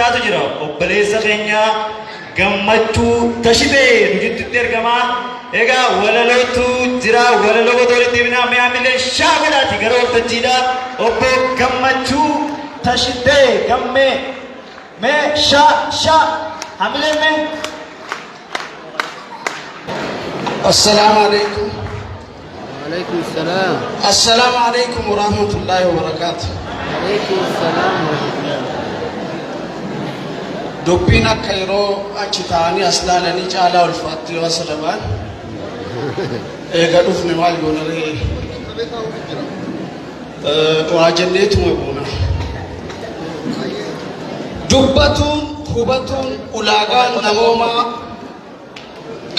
addaatu jira. Obboleessa keenya Gammachuu Tashitee nu jidduutti argama. Egaa walalootu jira. Walaloo goota walitti himnaa mi'aa milee shaa godhaati gara waltajjiidha. Obbo Gammachuu Tashitee Gammee mee shaa shaa hamilee mee. Assalaamu alaikum. Waalaikum salaam. Assalaamu alaikum warahmatullahi wabarakaatu. Waalaikum salaam warahmatullahi. Dubbiin akka yeroo achi taa'anii as laalanii caalaa ulfaatti yoo asirra ba'an. Eega dhufne maal goona ree? Waa jenneetuma goona. Dubbatuun hubatuun ulaagaan namoomaa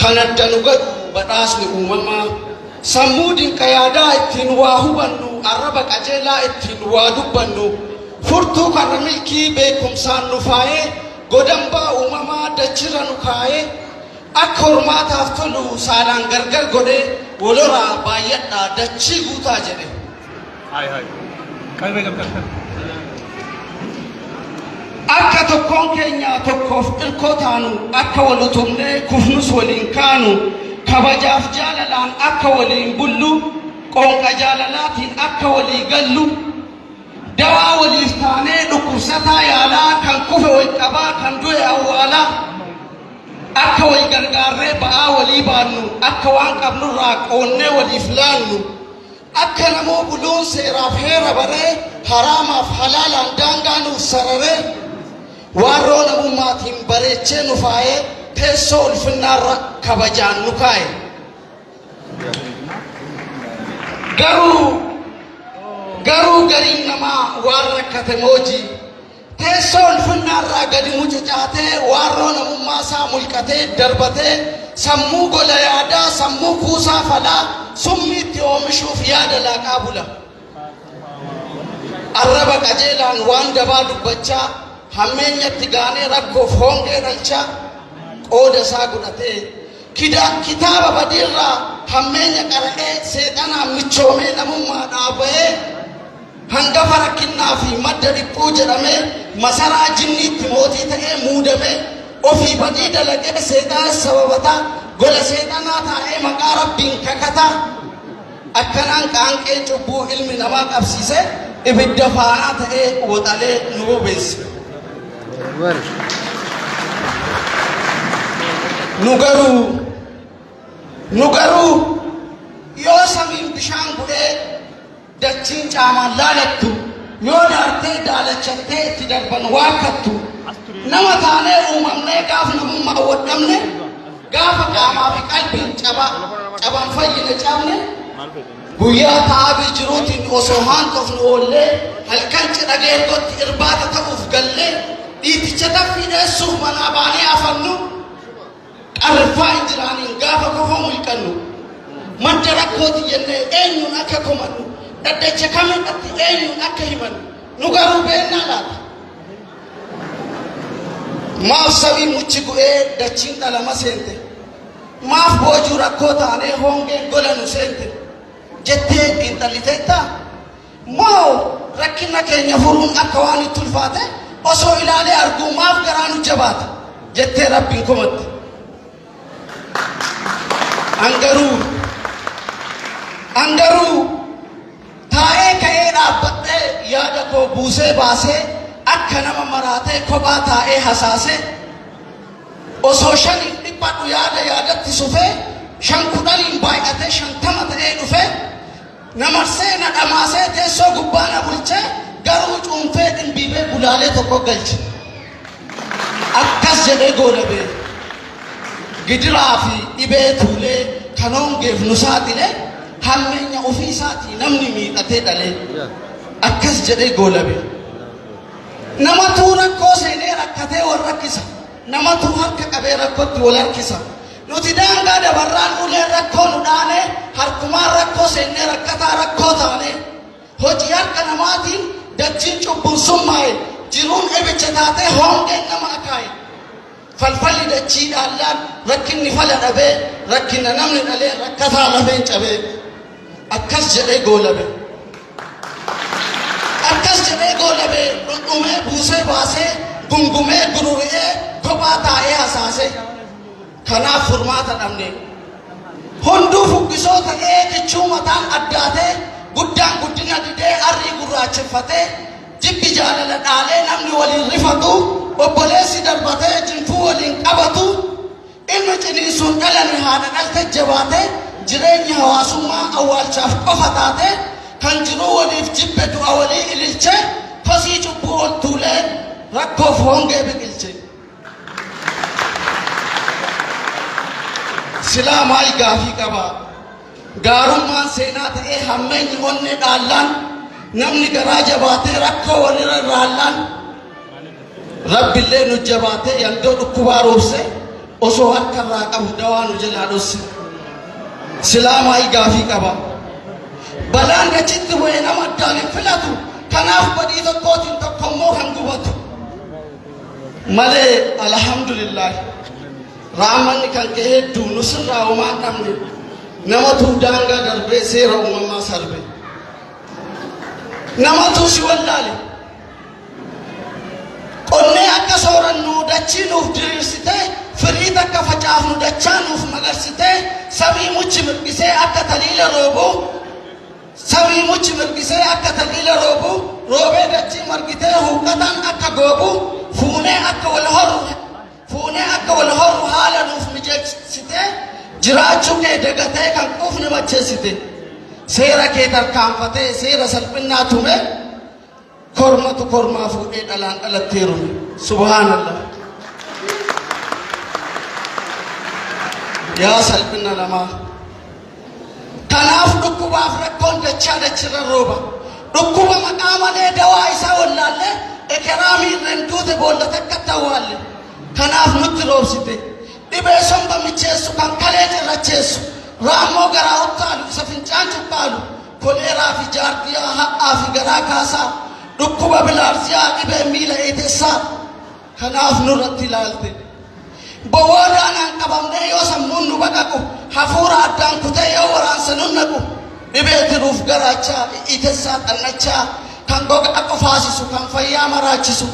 Kan adda nu godhu badhaasni uumamaa, sammuu dinqa yaadaa ittiin waa hubannu, arraba qajeelaa ittiin waa dubbannu, furtuu karra milkii beekumsaan nu faayee, godambaa uumamaa dachirra nu kaayee, akka hormaataaf tolu saalaan gargar godhee, wal horaa baay'adhaa dachii guutaa jedhe. Akka tokkoon keenya tokkoof irkoo taanu, akka wal utubnee kufnus waliin kaanu, kabajaaf jaalalaan akka waliin bullu, qoonqa jaalalaatiin akka walii gallu, dawaa waliif taanee dhukkubsataa yaalaa, kan kufe wal qabaa, kan du'e awwaalaa, akka wal gargaarree ba'aa walii baannu, akka waan qabnurraa qoonnee waliif laannu, Akka namuu buluun seeraaf heera baree, haraamaaf halaalaan daangaa nuuf sararee, waarroo namummaatiin bareechee nu faayee, teessoo ulfinnaarra kabajaan nu kaaye. Garuu garuu gariin namaa waan rakkate moojii, Teessoo ulfinnaa irraa gadi mucucaatee, waarroo namummaa isaa mulqatee, darbatee, sammuu gola yaadaa, sammuu kuusaa falaa, summii itti oomishuuf yaada laaqaa bula. Arraba qajeelaan waan dabaa dubbachaa, hammeenyatti gaanee rakkoof hoongee dhalchaa, qooda isaa godhatee, kitaaba badiirraa hammeenya qara'ee, seexanaan michoomee namummaa dhaaba'ee, Hangafa rakkinnaa fi madda dhiphuu jedhamee masaraa jinniitti mootii ta'ee muudamee ofii badii dalagee seexana sababataa gola seexanaa taa'ee maqaa Rabbiin kakataa akkanaan qaanqee cubbuu ilmi namaa qabsiisee ibidda faanaa ta'ee waxalee nu bobeesse. Nu garuu nu garuu yoo samiin bishaan bu'ee Dachiin caamaan laalattu, yoo daartee daalachattee itti darban waakkattu, nama taanee uumamnee gaaf namummaa wodhabne, gaafa qaamaa fi qalbiin caba, caban fayyine cabne, guyyaa ta'aabii jiruutiin osoo haantofnu oollee, halkan cidha geergotti irbaata ta'uuf gallee, dhiiticha taffii dheessuuf manaa baanee afannu, Qarfaa injiraaniin gaafa kofoo mulqannu, madda rakkooti jennee eenyuun akka komannu, dhaddacha kamirratti eenyuun akka himannu, nu garuu beennaa laata? Maaf samii muchi bu'ee dachiin dhalama seente? Maaf boojuu rakkoo taanee hoongeen gola nu seente? Jettee xiinxalliteettaa? Moo rakkina keenya furuun akka waan itti ulfaate osoo ilaalee arguu maaf garaa nu jabaata jettee Rabbiin komatte. An garuu an garuu taa'ee ka'ee dhaabbadhee yaada koo buusee baasee akka nama maraatee kophaa taa'ee hasaasee osoo shaniin dhiphadhu yaada yaadatti sufee shan kudhaniin baay'atee 50 ta'ee dhufee Na marsee na dhamaasee teessoo gubbaa na bulchee garuu cuunfee dhimbiibee gulaalee tokko galche. Akkas jedhee goolabee gidiraa fi dhibee tuulee kan hongeef nu saaxile hammeenya ofii isaatii namni miidhatee dhalee. Akkas jedhee goolabee. Namatuu rakkoo seenee rakkatee wal rakkisa. Namatu harka qabee rakkotti wal harkisa. Nuti daangaa dabarraan uleen rakkoo nu dhaane, harkumaan rakkoo seennee rakkataa rakkoo taane. Hojii harka namaatiin dachiin cubbuun summaa'e, jiruun ebicha taatee hoongeen nama akaaye. Falfalli dachii dhaallaan rakkinni fala dhabee, rakkina namni dhalee rakkataa lafeen cabee. Akkas jedhee goolabe. Akkas jedhee goolabe dhundhumee buusee baasee Gungumee gururi'ee kophaa taa'ee hasaase. Kanaaf furmaata dhabne. Hunduu fuggisoo ta'ee kichuu mataan addaatee, guddaan guddina didee arrii gurraacheffatee, jibbi jaalala dhaalee namni waliin rifatu, obboleessi darbatee jinfuu waliin qabatu, ilmi ciniinsuun dhalani haadha dhalte jabaate, jireenyi hawaasummaa awwaalchaaf qofa taate, kan jiruu waliif jibbe du'a walii ililche, kosii cubbuu ol tuulee rakkoof hongee biqilche. Silaa maal gaafii qaba? Gaarummaan seenaa ta'ee hammeenyi onnee dhaallaan, namni garaa jabaatee rakkoo walirra raallaan, Rabbillee nu jabaatee yandoo dhukkubaa roobse, osoo harka irraa qabu dawaa nu jalaa dhosse. Silaa maal gaafii qaba? Balaan dachitti bu'e nama addaan hin filatu, kanaaf badii tokkootiin tokko immoo kan gubatu. Malee alhamdulillah, raamanni kan kee hedduu, nu sirraa homaa dhabne. Namatu daangaa darbee seera uumamaa sarbe. Namatu si wallaale. Qonnee akka soorannu dachii nuuf diriirsitee, firii takka facaafnu dachaa nuuf magarsitee, samii muchi mirgisee akka taliila roobu, samii muchi mirgisee akka taliila roobu, roobee dachii margitee huuqqataan akka goobu, fuunee akka wal horu, fuunee akka wal horu haala nuuf mijeessitee, jiraachuu kee dagatee kan quufni macheessite, seera kee tarkaanfatee seera salphinnaa tume, kormatu kormaa fuudhee dhalaan dhalatteeru. Subhaanallah, yaa salphina namaa! Kanaaf dhukkubaaf rakkoon dachaa dachirra rooba. Dhukkuba maqaa malee dawaa isaa wallaalle, ekeraa miirreen duute boolla takkatti awwaalle. Kanaaf nutti roobsite. Dhibee somba micheessu, kan kalee cirracheessu, raammoo garaa uttaalu, isa fincaan cuqqaalu, koleeraa fi jaardiyaa, ha'aa fi garaa kaasaa, dhukkuba bilaarziyaa, dhibee miila eetessaa. Kanaaf nurratti ilaalte. Bowwoodhaan qabamnee yoo sammuun nu baqaqu, hafuura addaan kutee yoo waraansa nu naqu, dhibee tiruuf garaachaa, itessaa xannachaa, kan gogaa qufaasisu, kan fayyaa maraachisu,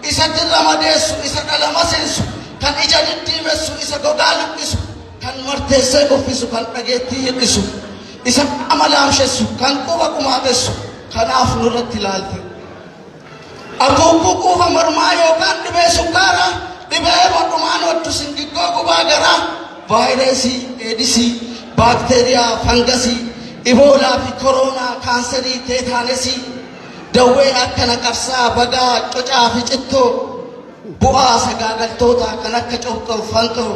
isa dirra madeessu, isa dhala maseensu, kan ija diddiimessu, isa gogaa luqqisu, kan marteessee kuffisu, kan dhageettii hir'isu, isa qaama laamshessu, kan quba qumaatessu. Kanaaf nurratti ilaalte. Akuukkuu quufa mormaa yookaan dhibee sukkaaraa, dhibee hodhumaan hodhu, singiggoo, gubaa garaa, vaayirasii, eedisii, baakteeriyaa, fangasii, iboolaa fi koroonaa, kaanserii, teetaanesii, dawwee akka naqarsaa, bagaa, cocaa fi cittoo, bu'aa sagaagaltoota kan akka corqor, fanxoo.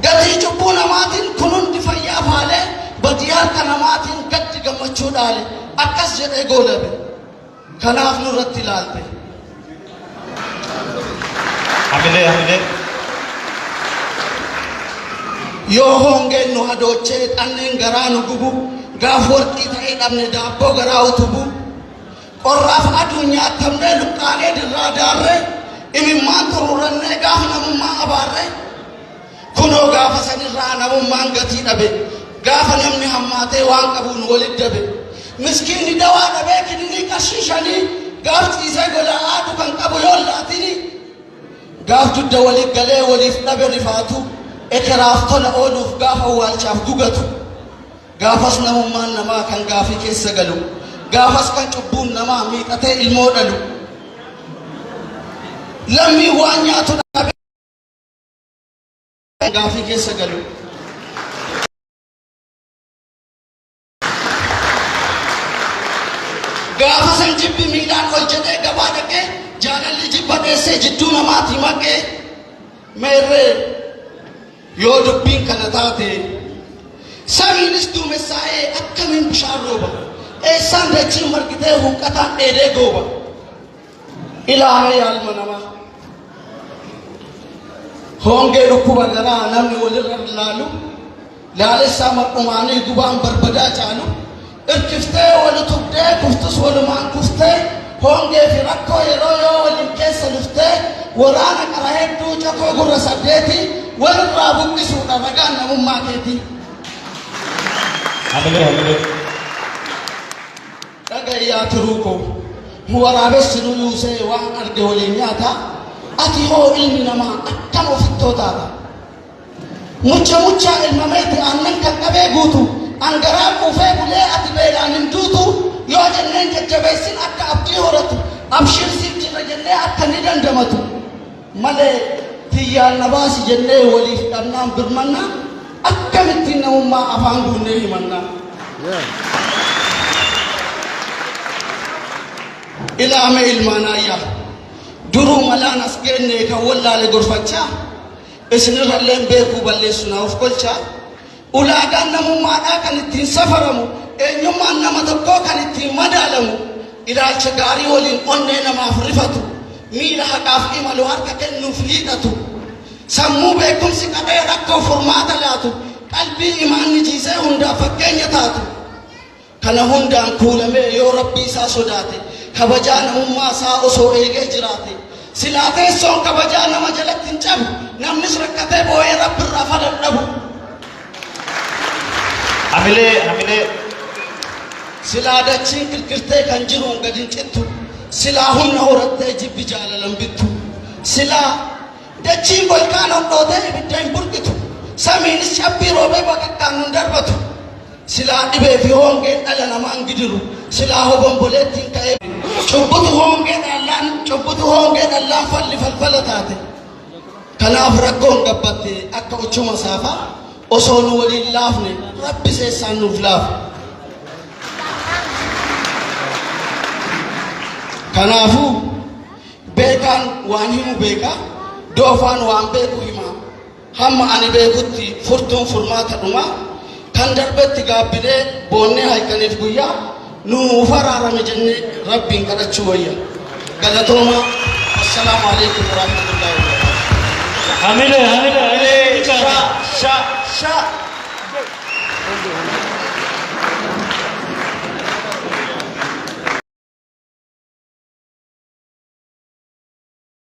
Gatii cubbuu namaatiin kun hundi fayyaa faalee, badii harka namaatiin gaddi gammachuu dhaale. Akkas jedhee goolabe. Kanaaf nurratti ilaalte. Hamilee, hamilee. Yoo hongeen nu hadoochee xanneen garaa nu gubu, gaaf warqii ta'ee dhabne daabboo garaa utubu, qorraaf aduun nyaatamnee luqqaanee dirraa daarree, imimmaan xururrannee gaaf namummaa abaarree, kunoo gaafa sanirraa namummaan gatii dhabe, gaafa namni hammaatee waan qabuun walit dabe, miskiinni dawaa dhabee kininii qarshii 5, gaaf ciisee golaa aadu kan qabu yoo laatini, gaaf dugda waliif galee waliif dhabe rifaatu, ekeraaf tola ooluuf gaaf awwaalchaaf gugatu, gaafas namummaan namaa kan gaafii keessa galu, gaafas kan cubbuun namaa miixatee ilmoo dhalu, lammii waan nyaatu dhabe gaafii keessa galu. Gaafa san jibbi miilaan ol jedhee gabaa dhaqee, jaalalli jibba dheessee jidduu namaatii maqee. Meerree yoo dubbiin kana taate, samiinis duumessaa'ee akkamiin bishaan rooba? Eessaan dachiin margitee huuqqataan dheedee gooba? Ilaamee yaalma namaa. Hongee, dhukkuba garaa, namni walirra laalu, laalessaa mar'umaanii gubaan barbadaa caalu, irkiftee wal utubdee kuftus walumaan kuftee, hongee fi rakkoo yeroo yoo waliin keessa luftee, waraana qara hedduu cokoo gurra saddeetii walirraa buqqisuudha ragaan namummaa keetii. Hamilee, hamilee. Dhagayyaa turuu koo. Waraabessi nu yuusee waan arge waliin nyaata. Ati hoo ilmi namaa akkam ofittoo taata? Mucha muchaa ilmameeti aannan kan qabee guutu, angaraa quufee bulee ati beelaan hin duutu yoo jenneen jajjabeessin akka abdii horatu, abshir siif jirra jennee akka ni dandamatu malee tiyyaan na baasi jennee waliif dhabnaan birmannaa akkamittiin namummaa afaan guunnee himannaa. Ilaame ilmaan ayyaa duruu malaan as geenne kan wallaale gorfachaa isinirralleen beekuu balleessu naa of kolchaa. Ulaagaan namummaadhaa kan ittiin safaramu, eenyummaan nama tokkoo kan ittiin madaalamu, ilaalcha gaarii waliin onnee namaaf rifatu, miila haqaaf imalu, harka kennuuf hiixatu, sammuu beekumsi qabee rakkoo furmaata laatu, qalbii imaanni jiisee hundaaf fakkeenya taatu. Kana hundaan kuulamee yoo Rabbii isaa sodaate, kabajaa namummaa isaa osoo eegee jiraate, silaa teessoon kabajaa nama jalatti hin cabu, namnis rakkatee boo'ee Rabbi irraa fala dhabu. Hamilee hamilee. Silaa dachiin kirkirtee kan jiruun gad hin cittu, silaa humna horattee jibbi jaalalan bittu, silaa dachiin volkaan hodhootee ibidda hin burqitu, samiinis cabbii roobee baqaqaan nun darbatu, silaa dhibee fi hongeen dhala namaan gidiru, silaa hobomboleettiin ka'ee cubbutu hongee dhallaan cubbutu hongee dhallaan falli falfala taate. Kanaaf rakkoon gabbatte akka uchuma saafaa, osoo nu waliin laafne Rabbi seessaan nuuf laafa. Kanaafuu beekaan waan himu beeka, doofaan waan beeku hima. Hamma ani beekutti furtuun furmaata dhumaa kan darbetti gaabbilee boonnee halkaniif guyyaa nuuf araarame jennee Rabbiin kadhachuu wayya. Galatoomaa. Assalaamu alaikum warahmatullahi wabarakatuh. Hamilee hamilee hamilee. Sha sha sha.